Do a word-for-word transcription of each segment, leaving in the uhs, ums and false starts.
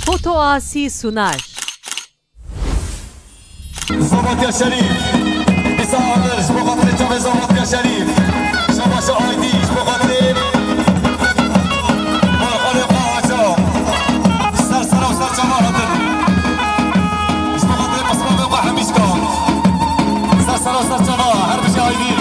Foto Asî Sunar. Zavatya Şerîf. Dîsa Amir ji bo xatirê çavê Zavatya Şerîf. Şabaşa Aydî ji bo xatirê Malxalê xwe Aca. Ser sera û ser çava hatin. Ji bo xatirê pismamê xwe Hemîşka. Ser sera û ser çava, her bijî Aydî.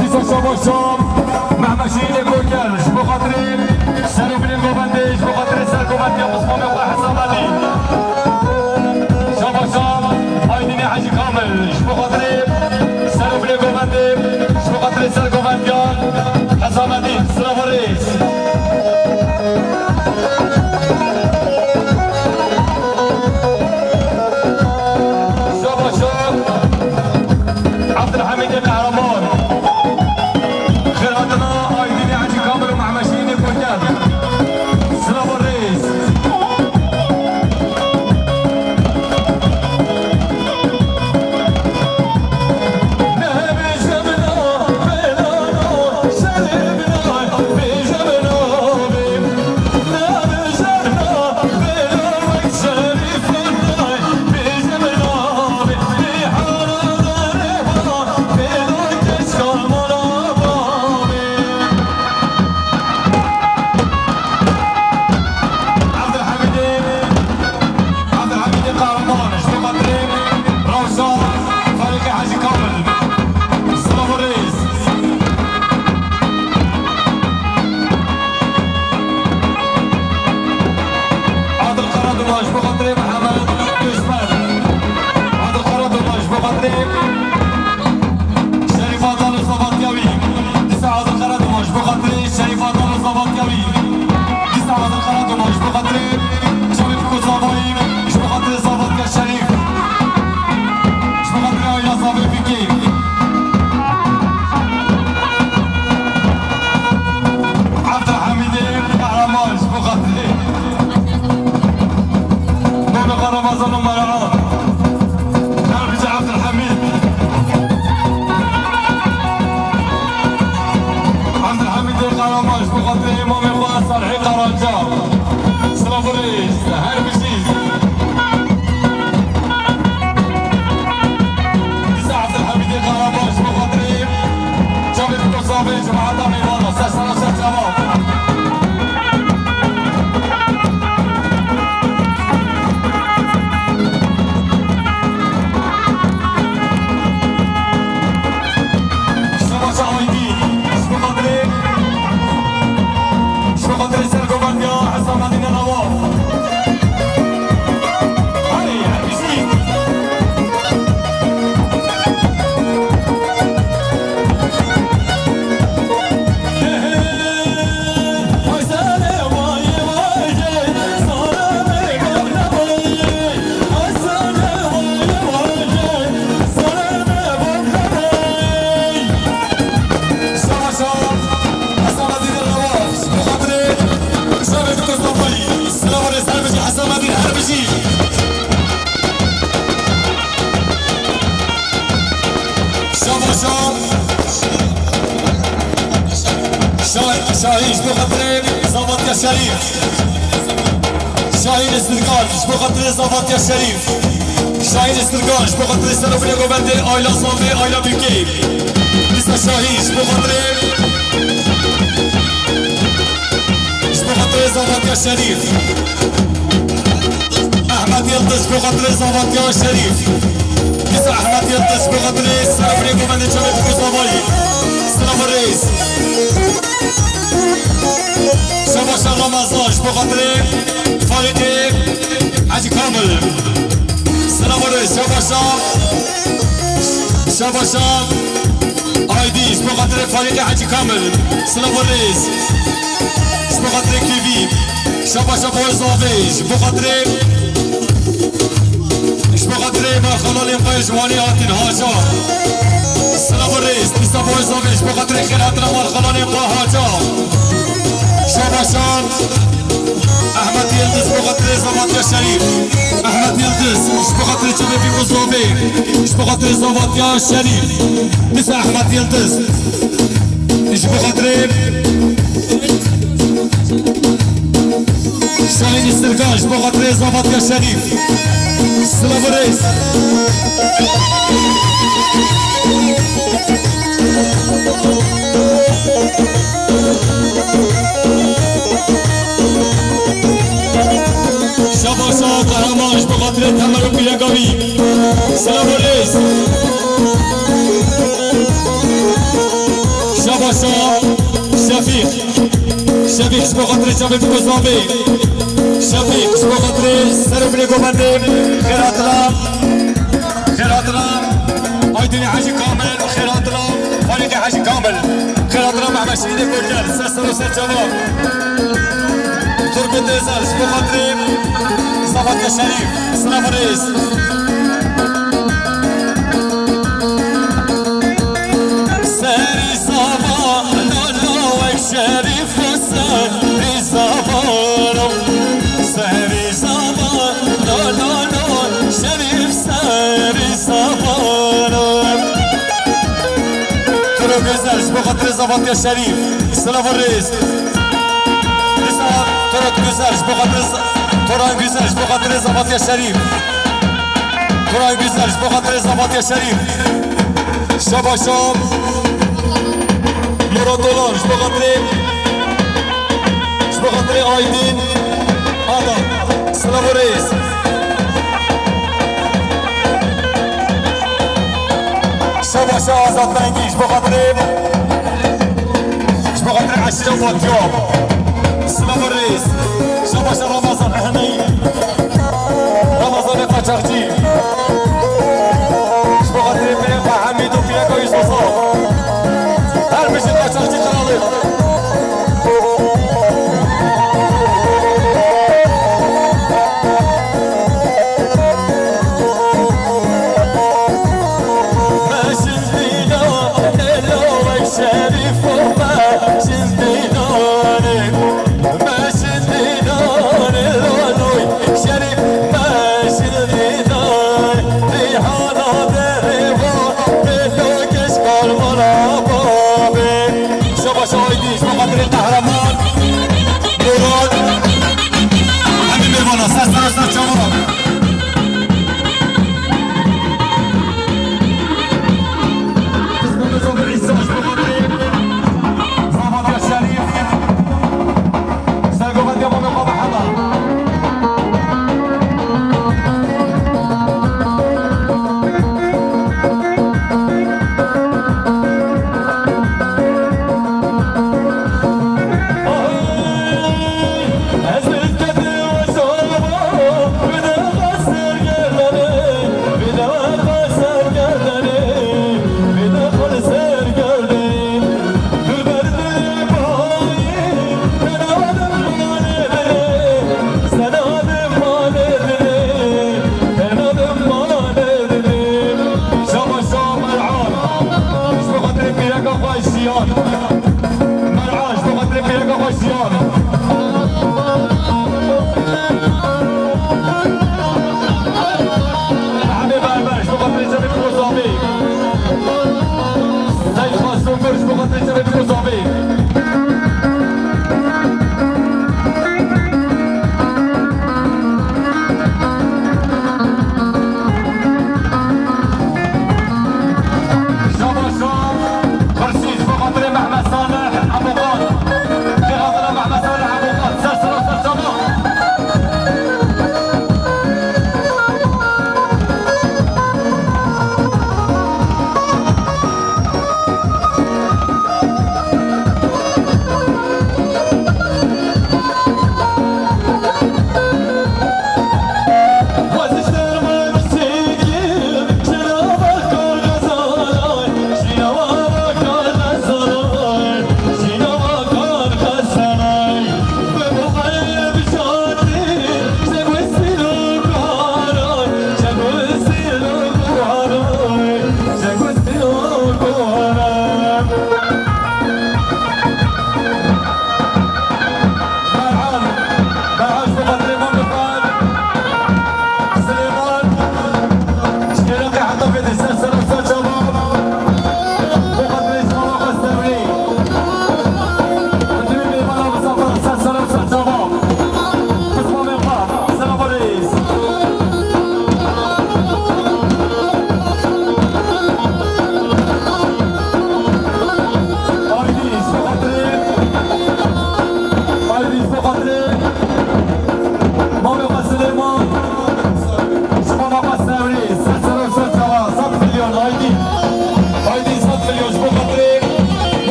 Dîsa şabaşa Mehmet Şîrînê Koker ji bo xatirê ser û bilên govendê, ji bo xatirê ser govendê ya pismamê xwe Hesamedî. Şabaşa Aydînê Hecî Kamil ji bo xatirê ser û bilên govendê, ji bo xatirê ser govendê ya Hesamedî. Silav û rêz. Şabaşa Abdülhamidê Kahraman. Xêrhatina Aydînê Hecî Kamil û Mehmet Şîrînê Koker. Silav û rêz. Abdülhamidê, Abdülhamidê Kahraman, ji bo xatirê Rewşa Farîqê Hecî Kamil. Silav û rêz. Adil Karaduman, ji bo xatirê Mihemed Döşmer. Adil Karaduman, ji bo xatirê Şerîfa Dalo Zavatya wî. Dîsa Adil Karaduman, ji bo xatirê Şerîfa Dalo Zavatya wî. Dîsa Adil Karaduman, ji bo xatirê çavê Fiko Zavayî, ji bo xatirê Zavatya Şerîf. Ji bo xatirê Ayla Zavê Bikê. Abdülhamidê Kahraman, ji bo xatirê Mevlût Ramazan û Merahan. Her bijî Abdülhamid. Abdülhamidê Kahraman, ji bo xatirê îmamê xwe Salihê Karanca. Silav û rêz, her bijî. Dîsa Abdülhamidê Kahraman, ji bo xatirê çavê Fiko Zavê, cemaeta mêvana, ser sera ser çava. Şabaşa Aydî, ji bo xatirê, ji bo xatirê sergovendiya Hesamedî Nenawa. Hey, her bijî. Şabaşa. Şah-, Şahîn ji bo xatirê Zavatya Şerîf. Şahîn Estirgan ji bo xatirê Zavatya Şerîf. Şahîn Estirgan ji bo xatirê Serokê Govendê Ayla Zavê, Ayla Bîkê. Dîsa Şahîn ji bo xatirê, ji bo xatirê Zavatiya Şerîf. Ehmed Yildiz, ji bo xatirê Zavatiya Şerîf. Dîsa Ehmed Yildiz, ji bo xatirê serofê Govendê Çavê Biko Zavayî. Silav û rêz. Şabaşa Ramazan, ji bo xatirê Farîqê Hecî Kamil. Silav û rêz. Şabaşa, Şabaşa Aydî, ji bo xatirê Farîqê Hecî Kamil. Silav û rêz. Ji bo xatirê K V. Şabaşa Boy Zavê, ji bo xatirê, ji bo xatirê malxalalên xwe ji Wanê hatin haca. Silav û rêz, dîsa Boy Zavê, ji bo xatirê xêrhatina malxalalên xwe haca. Şabaşa Ehmed Yildiz, ji bo xatirê Zavatiya Şerîf. Ehmed Yildiz, ji bo xatirê çavê Bîko Zavê, ji bo xatirê Zavatiya Şerîf. Dîsa Ehmed Yildiz. Ji bo xatirê Şahînî Sirgan, ji bo xatirê Zavatiya Şerîf. Silav û rêz. Şabaşa Kahraman, ji bo xatirê Temel û pîreka wî. Silav û rêz. Şabaşa Şefîq. Şefîq, ji bo xatirê çavê Biko Zavê. Şefîq, ji bo xatirê serofê Govendê. Xêrhatina, xêrhatina Aydînê Hecî Kamil, xêrhatina Farîqê Hecî Kamil, xêrhatina Mehmet Şehîdê Korker, ser ser û ser çava. Turgut Özel, ji bo xatirê Zavatiya Şerîf. Silav û rêz. Serî zava, lolo wek Şerîf û serî zava, serî zava, lolo Şerîf serî zava. Toro Güzel, ji bo xatirê Zavatiya Şerîf. Silav û rêz. Dîsa Toro Güzel, ji bo xatirê Z-, Toran Güzel, ji bo xatirê Zavatiya Şerîf. Toran Güzel, ji bo xatirê Zavatiya Şerîf. Şabaşa Murat Olan, ji bo xatirê, ji bo xatirê Aydin Ada. Silav û rêz. Şabaşa Azad Mengî, ji bo xatirê, ji bo xatirê eşîra Fatiyab. Silav û rêz. Şabaşa Ramazan Ehneyî. Ramazanê Qaçaxçî. Ji bo xatirê pîrê xwe Hemîd û pîreka wî Zozo. Her bijî Qaçaxçî Kralê.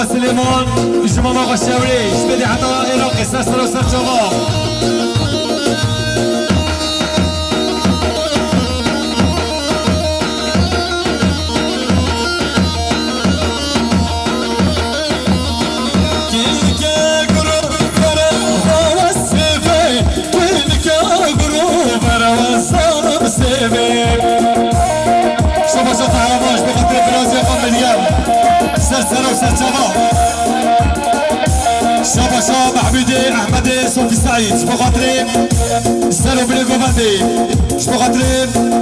Silêman, ji mama xwe Şewrê, ji Bêdê heta Iraqê, ser ser û ser çava. Şabaşa Kahraman ji bo xatirê Birazya xwe Meryem. Ser ser û ser çava. Şabaşa Mehmûdê Ehmedê Sofî Seîd ji bo xatirê ser û binê govendê. Ji bo xatirê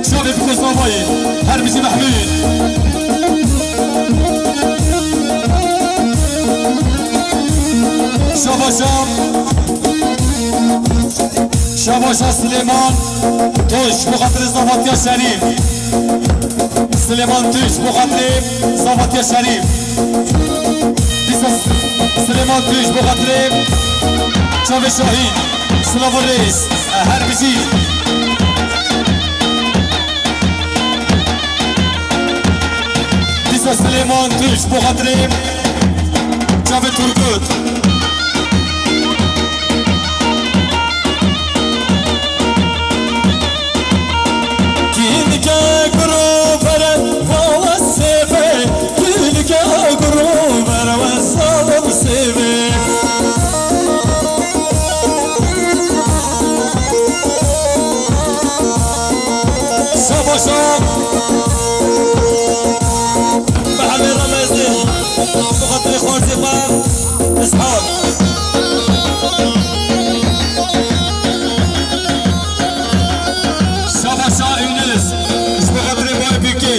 çavê biko zavayê. Her bijî Mehmûd. Şabaşa. Şabaşa Silêman Tunç, bo xatirê zavatiya Şerîf. Silêman Tunç, bo xatirê zavatiya Şerîf. Dîsa Silêman Tunç, bo xatirê çavê Şahîn. Silav û rêz, her bijî. Dîsa Silêman Tunç, bo xatirê çavê Turgut. Kînike guro bere vala sêve, kînike guro bere ve salım sêve. Şabaşa Mehemê Remezî, bi xatirê xwarzê xwe. Îshak. Şabaşa Yunus, ji bo xatirê Bayê Bikê.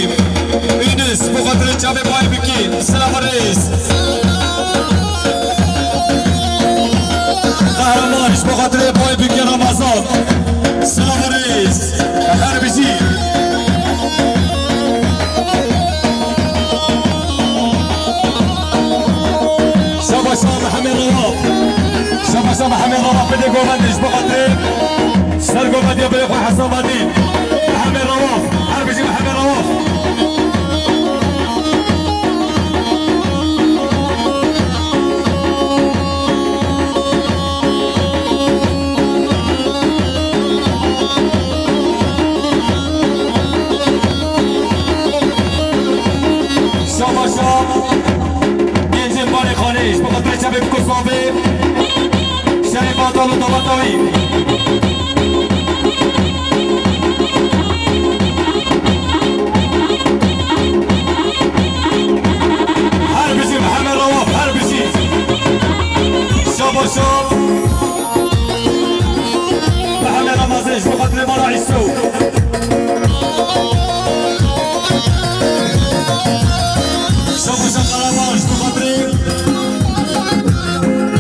Yunus, ji bo xatirê çavê Bayê Bikê. Silav û rêz. Qehreman, ji bo xatirê Bayê Bikê Ramazan. Silav û rêz. Her bijî. Şabaşa Mehemê Rawaf. Şabaşa Mehemê Rawaf, bidê govendê ji bo xatirê ser govendiya birê xwe Hesan Badî. Mehemê Rawaf, her bijî Mehemê Rawaf. Şabaşa Gencên Balê Xanê, ji bo xatirê çavê biko zavê. Şerê Badal û daweta wî. Her bijî Mehemê Rawaf, her bijî. Şabaşa. Mehemê Ramazan ji bo xatirê mala Îso. Şabaşa Qaraman ji bo xatirê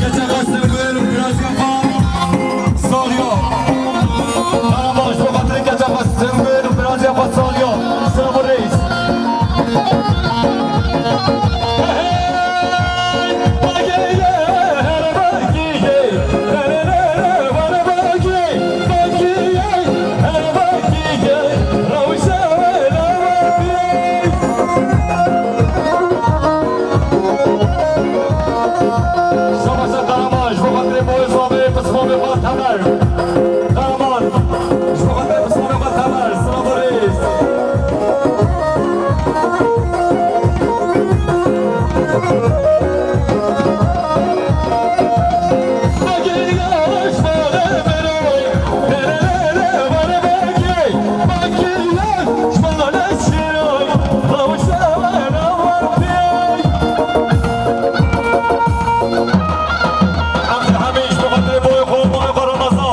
keçe xwe Sewgel û biraziya xwe Salya. Qaraman ji bo xatirê keçe xwe Sewgel û biraziya xwe Salya. Silav û rêz. Şabaşa Qaraman, ji bo xatirê Boyê Zavê, pismamê xwe Temer. Qaraman, ji bo xatirê pismamê xwe Temer, silav û rêz. Abdulhamîd, ji bo xatirê boyê xwe, boyê xwe Ramazan.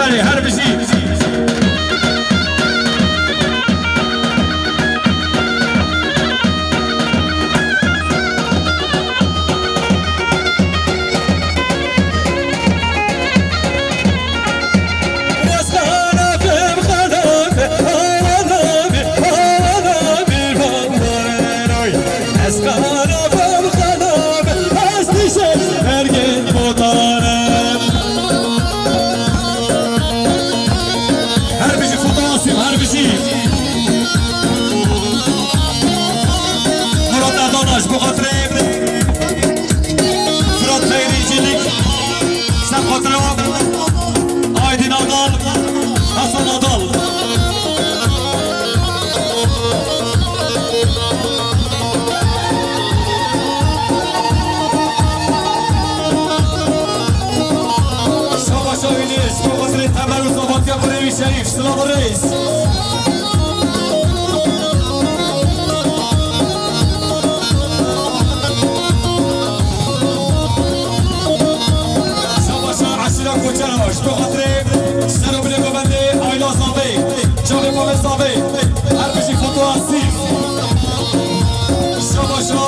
Her bijî. Her bijî Fûta Asîm, her bijî. Murat Erdal ji bo xatirê Firat Xeyrî Cîlîk, ser xatirê Aydîn Adal, Hasan Adal. Şabaş Aydîn, ji bo xatirê Temel û Zavatiya kurê wî Şerîf, silav û rêz. Şabaşa eşîra Koçera, ji bo xatirê ser û binê govendê Ayla Zavê, çavê Mavê Zavê, her bijî Foto Asîf. Şabaşa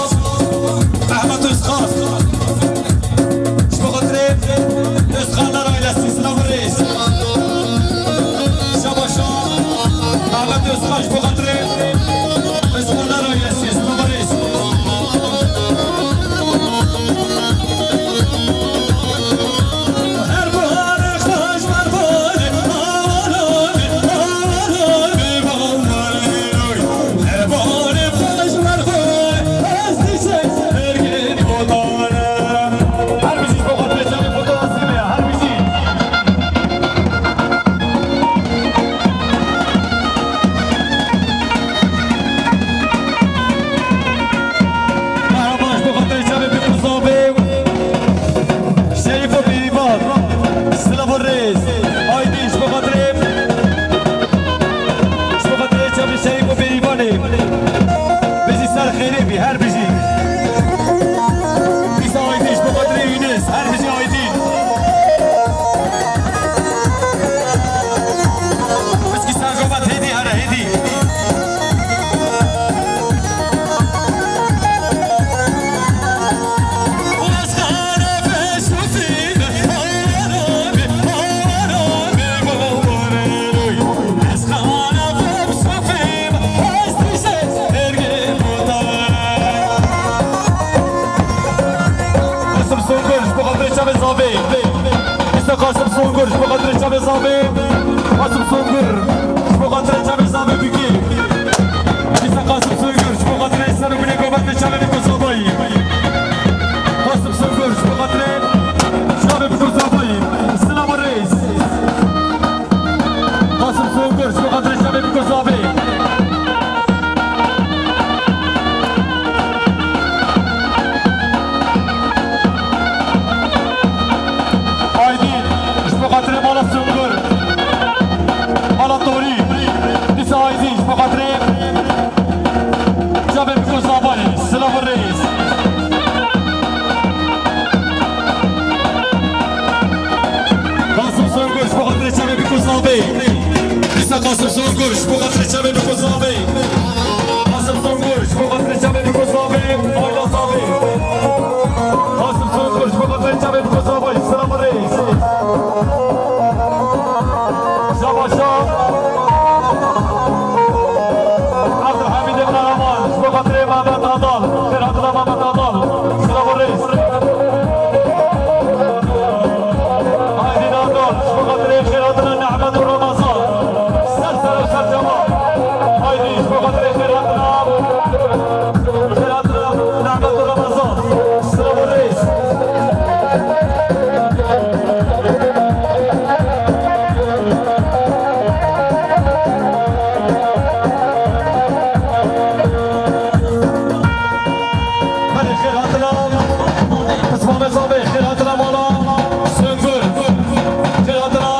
Mehmet Özkan. Ji bo xatirê Özkanlar ailesi, silav û rêz. Şabaşa Mehmet Özkan, ji bo xatirê Özkanlar ailesi, silav û rêz. Her biharê xweş, her biharê, awanê, awanê, bawanê, her biharê xweş, her biharê, ez dîsek ergên otanê. Her bijî ji bo xatirê çavê Foto Asîmê, her bijî. Merhaba, ji bo xatirê çavê Bîk û Zavê, Şerîf û Bêrîvan, silav û rêz. Aydîn, ji bo xatirê, ji bo xatirê çavê Şerîf û Bêrîvanê. Bijî, ser xêrê bî, her bijî. Dîsa Aydîn, ji bo xatirê Yûnis, her bijî Aydîn. Piskî ser gava hêdî here, hêdî. Qasim Sungur, ji bo xatirê çavê Zavê. Dîsa Qasim Sungur, ji bo xatirê çavê Zavê. Qasim Sungur, ji bo xatirê çavê Zavê bikî. Dîsa Qasim Sungur, ji bo xatirê ser û binê govendê çavê Bîk û Zavayî. Qasim Sungur, ji bo xatirê çavê Bîk û Zavayî. Silav û rêz. Qasim Sungur, ji bo xatirê çavê Bîk û Zavê. Aydîn, ji bo xatirê mala Sungur, mala Torî, dîsa Aydîn, ji bo xatirê çavê Bîk û Zavayî, silav û rêz. Qasim Sungur, ji bo xatirê çavê Bîk û Zavê. Dîsa Qasim Sungur, ji bo xatirê çavê Bîk û Zavê. Qasim Sungur, ji bo xatirê çavê Bîk û Zavê. Ayla Zavê. Qasim Sungur, ji bo xatirê çavê Bîk û Zavê. Silav û rêz. Şabaşa Abdulhamîdê Qaraman, ji bo xatirê Mehmet Adal, xêr hatina Mehmet Adal, silav û rêz. Aydîn Adal, ji bo xatirê xêr hatina Nehmet û Ramazan, ser ser û ser cema. Aydîn, ji bo xatirê xêr hatina, xêr hatina Nehmet û Ramazan, silav û rêz. Belê, xêr hatina. Pismamê Zavê, xêr hatina mala Sungur. Xêr hatina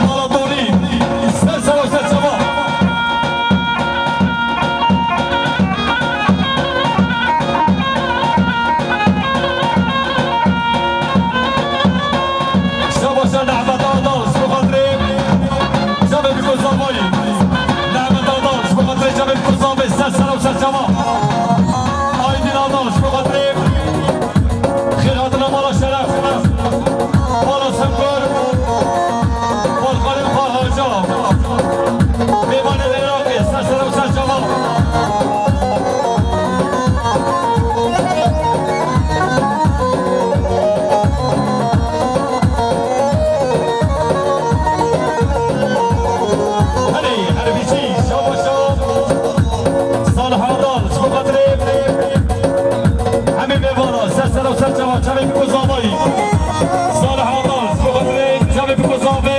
mala Dolî. Ser sava, ser sava. Şabaşa Nehmet Adal, ji bo xatirê Çavê biko zavayî. Salih Adal, ji bo xatirê çavê biko zavê,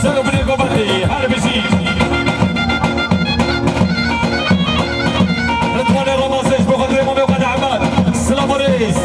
ser û binê govetê, her bijî. Ridwanê Ramazê, ji bo xatirê Mamê Xwedê Ehmed, silav û rêz.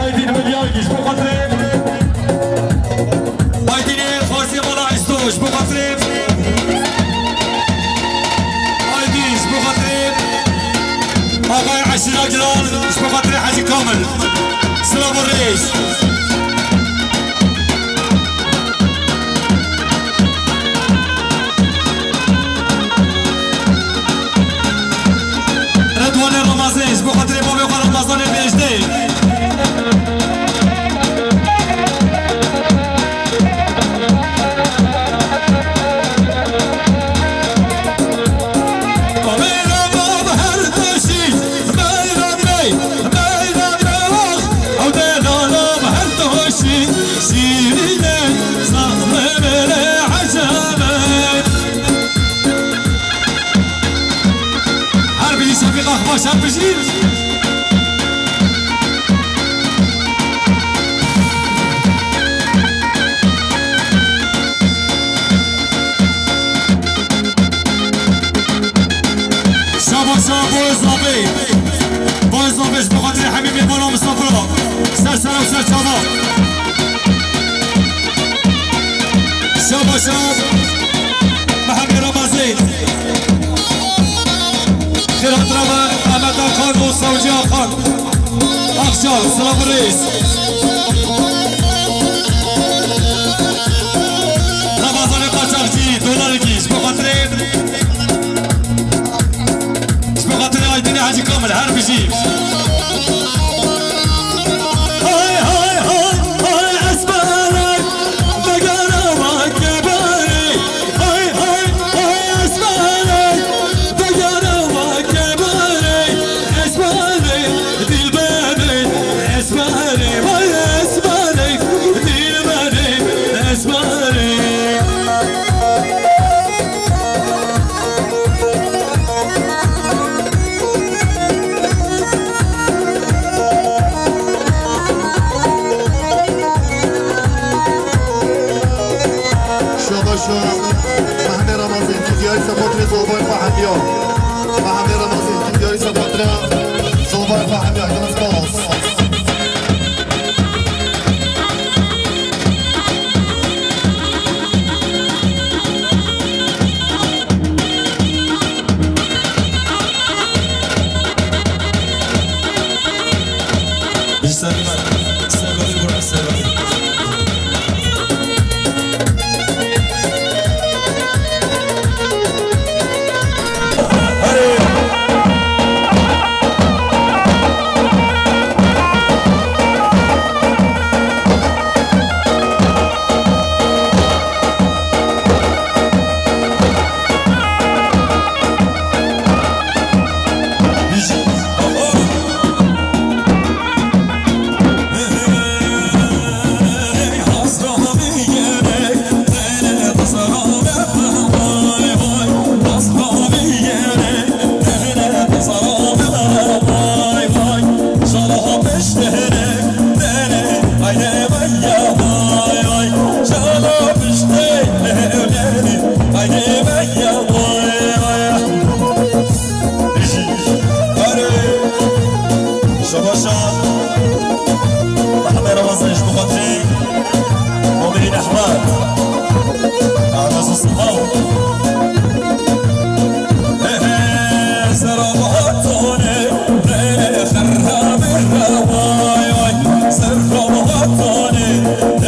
Aydin Milyar ji bo xatirê. Aydinê Xarzê Mala Esto ji bo xatirê. Aydin ji bo xatirê. Axayê Eşîra Giran ji bo xatirê Hecî Kamil. Silav û rêz. Redwanê Ramazê, ji bo xatirê bavê xwe Ramazanê Bêjdê. Bavê Ramazan her tiştî, bavê Ramazan. Beyran belax, ew delala her tiştî, şîrîne, saxle bele ecebe. Her bijî Şefîq Akbaş, her bijî. Şaba şaba boyê zavê. Boyê zavê ji bo xatirê hemî mêvana misafira. Ser sera û ser çava. Şaba şab. Mehemê Ramazê. Xêr hatira me Mehmet Akan û Savcı Akan. Akşam, silav û rêz. Ramazanê Qaçaxçî, dolarê kî, ji bo xatirê, ji bo xatirê Aydinê Hecî Kamil, her bijî. Hay, hay, hay, hay, esmerek, vegere vake berê. Hay, hay, hay, esmerê, vegere vake berê, esmerê, dilberê, esmerê, vay esmerê, dilberê, esmerê. Şaba şaba. Mehemê Ramazê, tu diyarî sepatirê zovay xwe hemiya. Mehemê Ramazê, tu diyarî sepatirê zovay xwe hemiya. Gelek spas. Şabaşa Mehemê Ramazan ji bo xatirê Mumirîn Ehmed. Ehmed Zosman. Ehe, sera bahatone, ehe, xerra birra vay vay. Sera bahatone,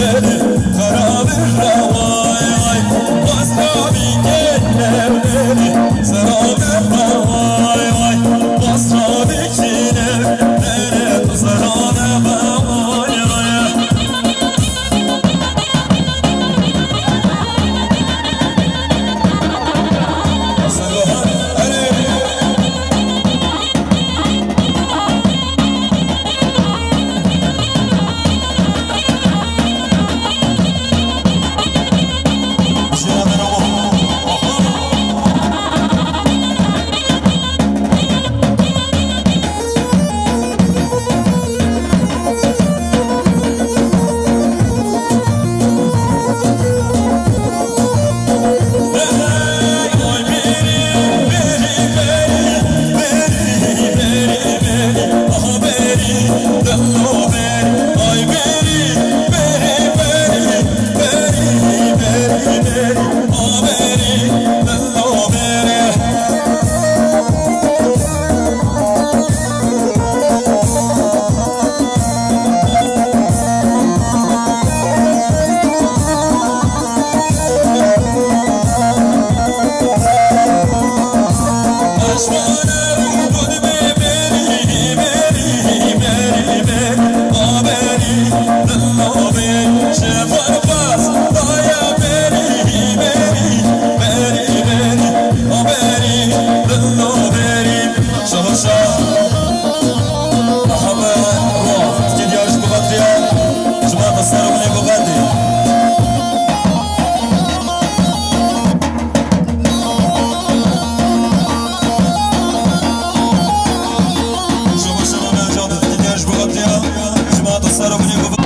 ehe, xerra birra vay vay. Wazra bi Şabaşa. Aha, Raf, tikê diyar ji gubat diya. Ji ma te ser û binê gubatê. Şabaşa, Raf, tikê diyar ji gubat diya. Ji ma te ser û binê gubat.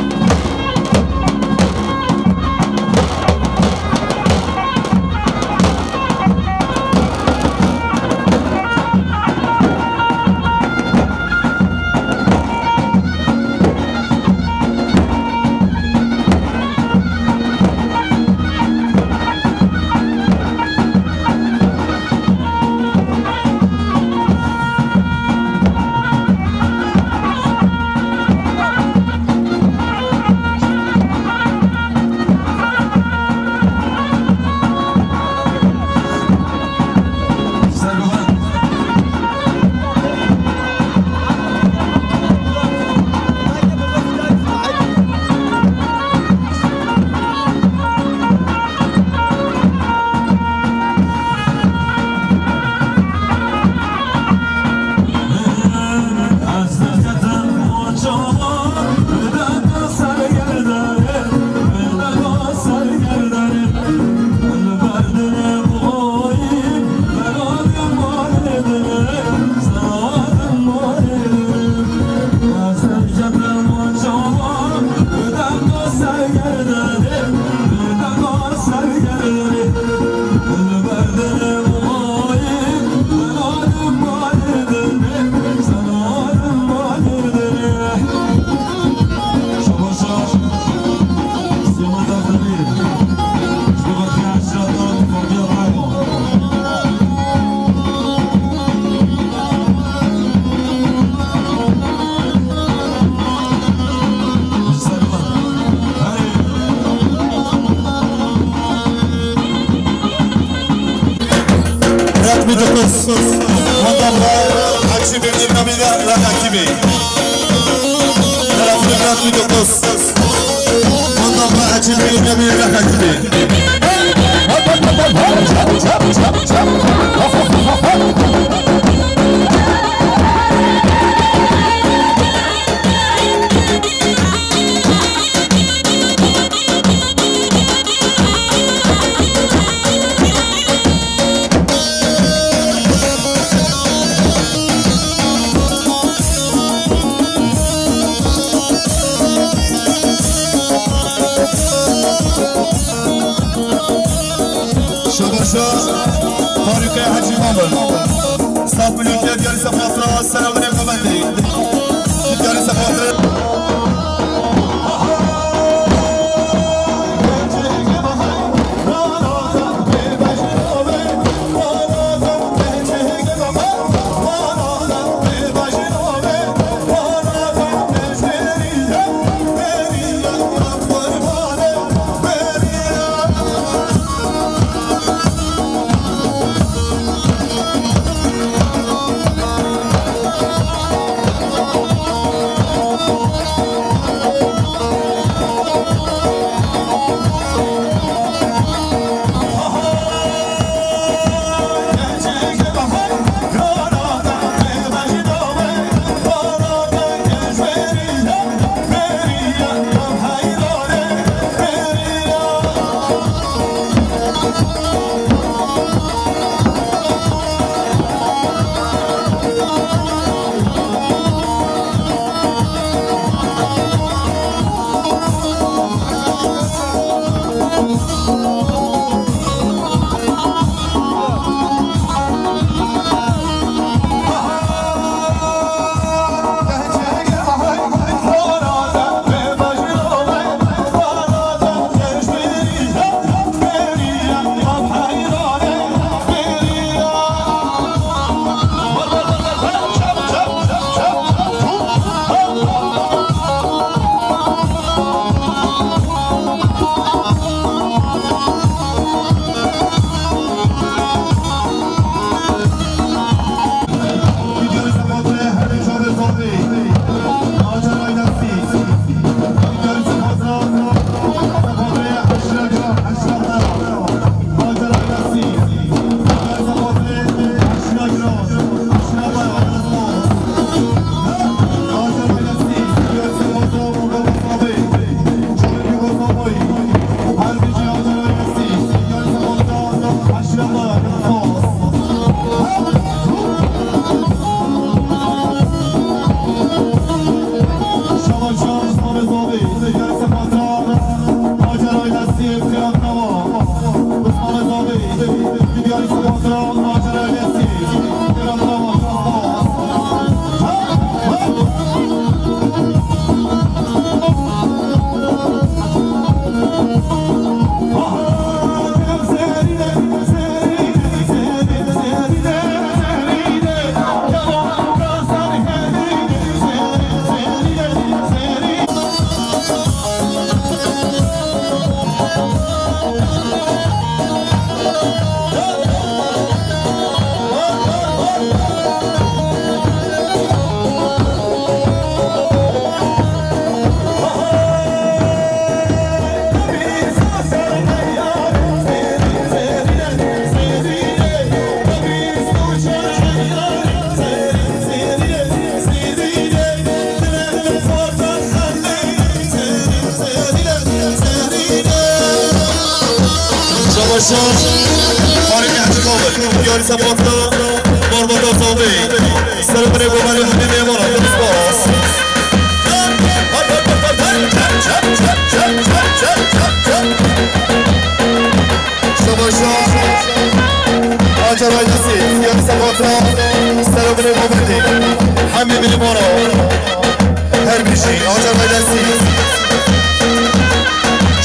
Ritmî dokuz. Ondan da Akşi Bey, Bey, Bey, Bey, Bey. Ritmî dokuz. Ondan da Akşi Bey, Bey, Bey, Bey, Bey. Şabaşa Farukê Hecî Mamir. Saf milyon diyarî sefatra, selamünê kuvvetê. Diyarî sefatra. Şabaşa, Farîk Hecî Kamil, Diyarî Sefatra, Barbata Zavê, Serokê Gomanê Hemî Mêvana, pir spas. Şabaşa, Acar Aydasî, Diyarî Sefatra, Serokê Gomanê Hemî Mêvana. Her bijî, Acar Aydasî.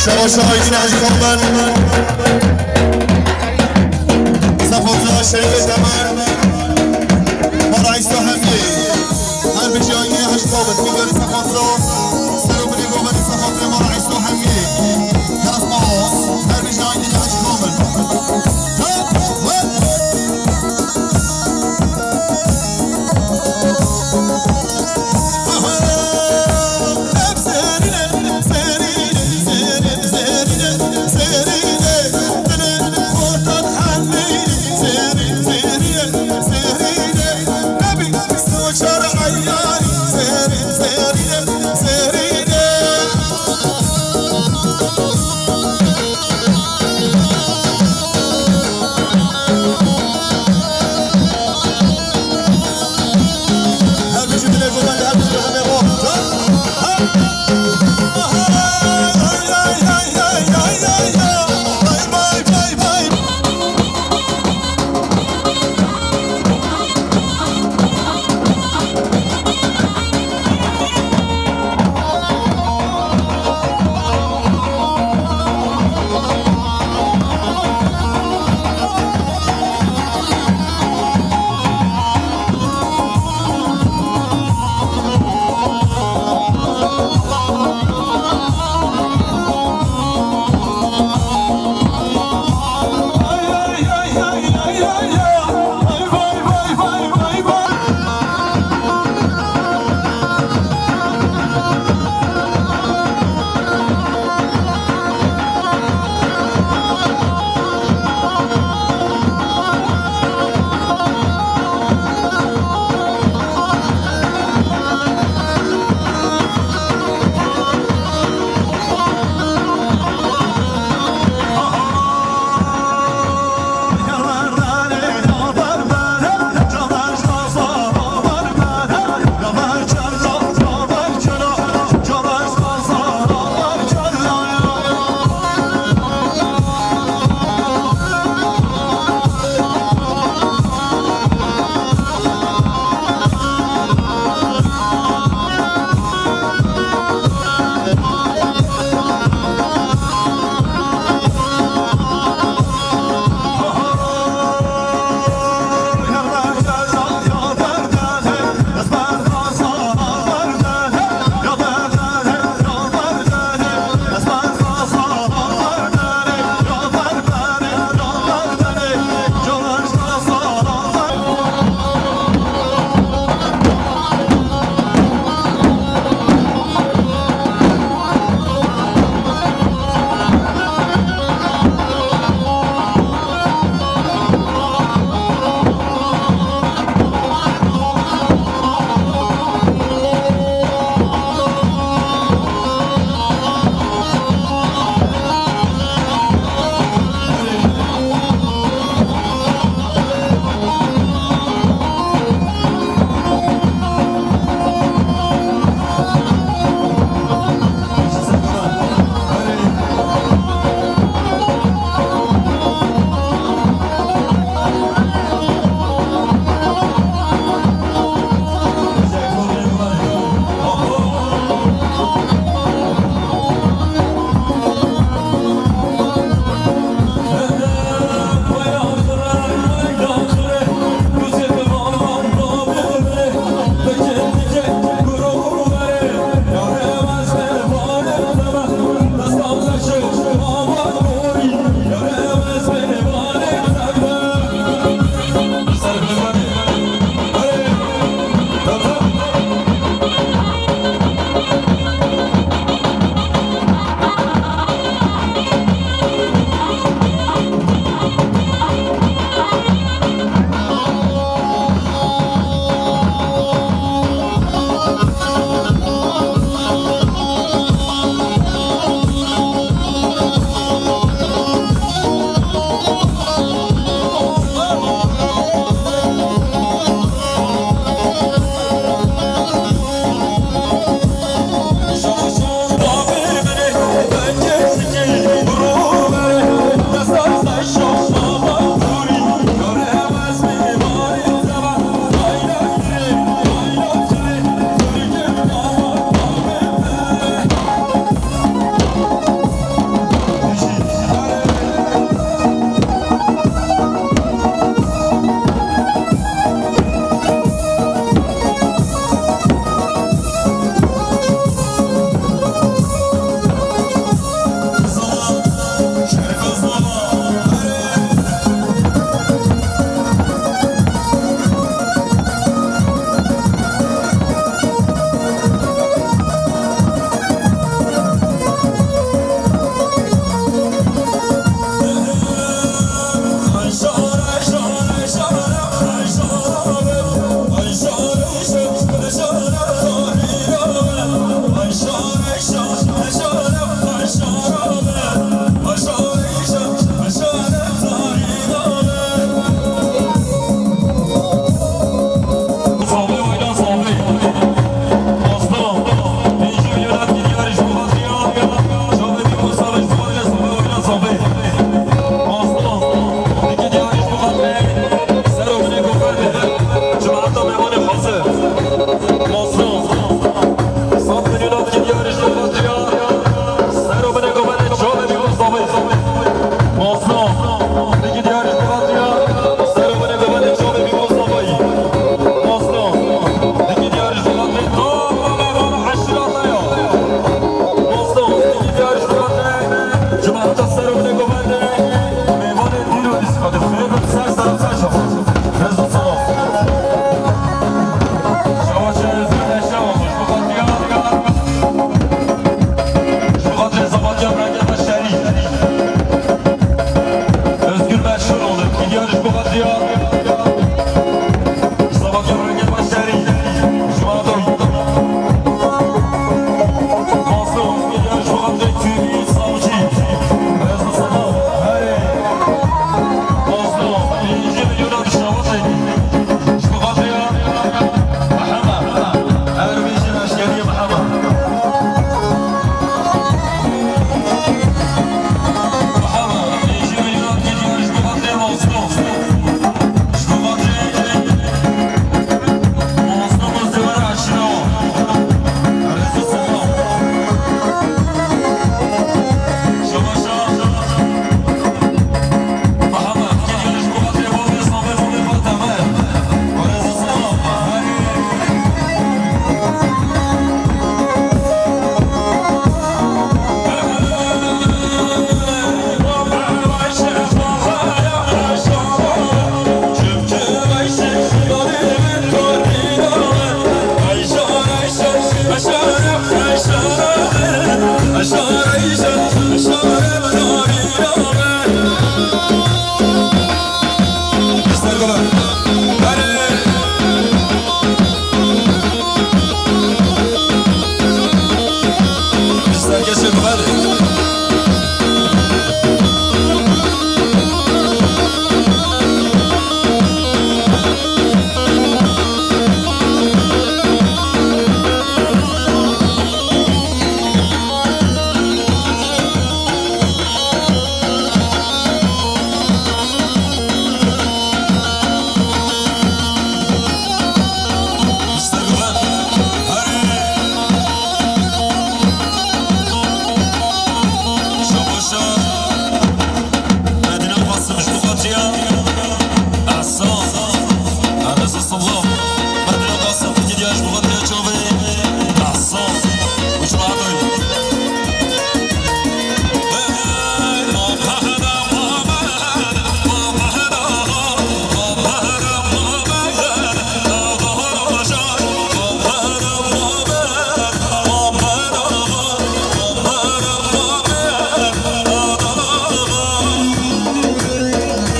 Şabaşa Aydin Hecî Kamil. Sefatra Şerîfê Temel. Mala Îsa Hemî. Her bijî Aydin Hecî Kamil. Bîgari Sefatra. Serokê Gomanê Sefatra Mala Îsa Hemî. Her spas. Her bijî Aydin Hecî Kamil.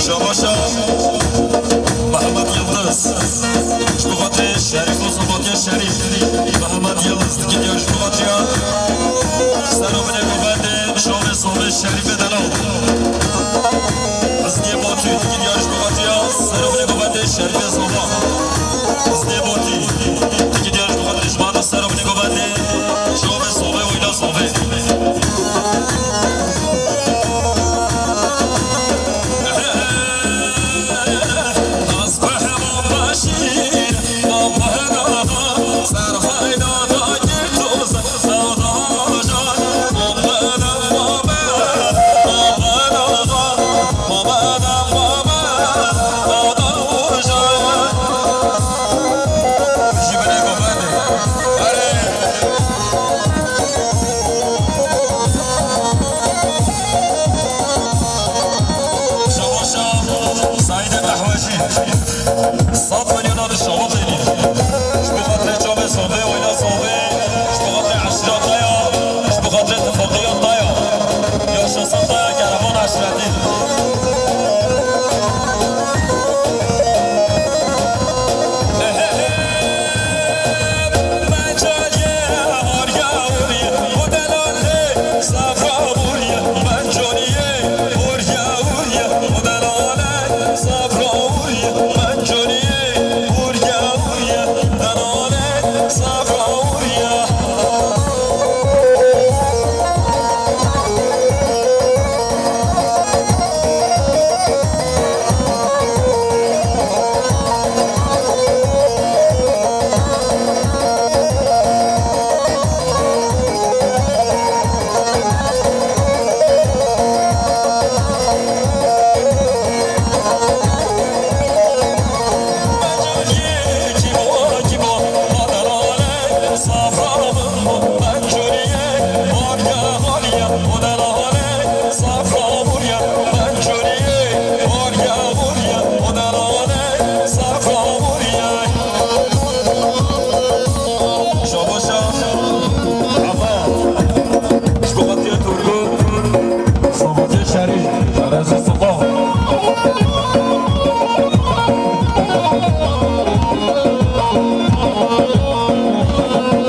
Şabaşa Mehmet Yıldız. Ji bo xatirê Şerîf û Zobatiya Şerîf. Mehmet Yıldız, dikî diyar ji bo xatiriya. Sero binê govendê, şovê sovê Şerîfê delal. Hizdiye Batî, dikî diyar ji bo xatiriya. Sero binê govendê Şerîfê Zova. Hizdiye Batî, dikî diyar ji bo xatirê ji mada sero binê govendê. Şovê sovê, oyna sovê. Şabaşa Saîdê Qehwecî.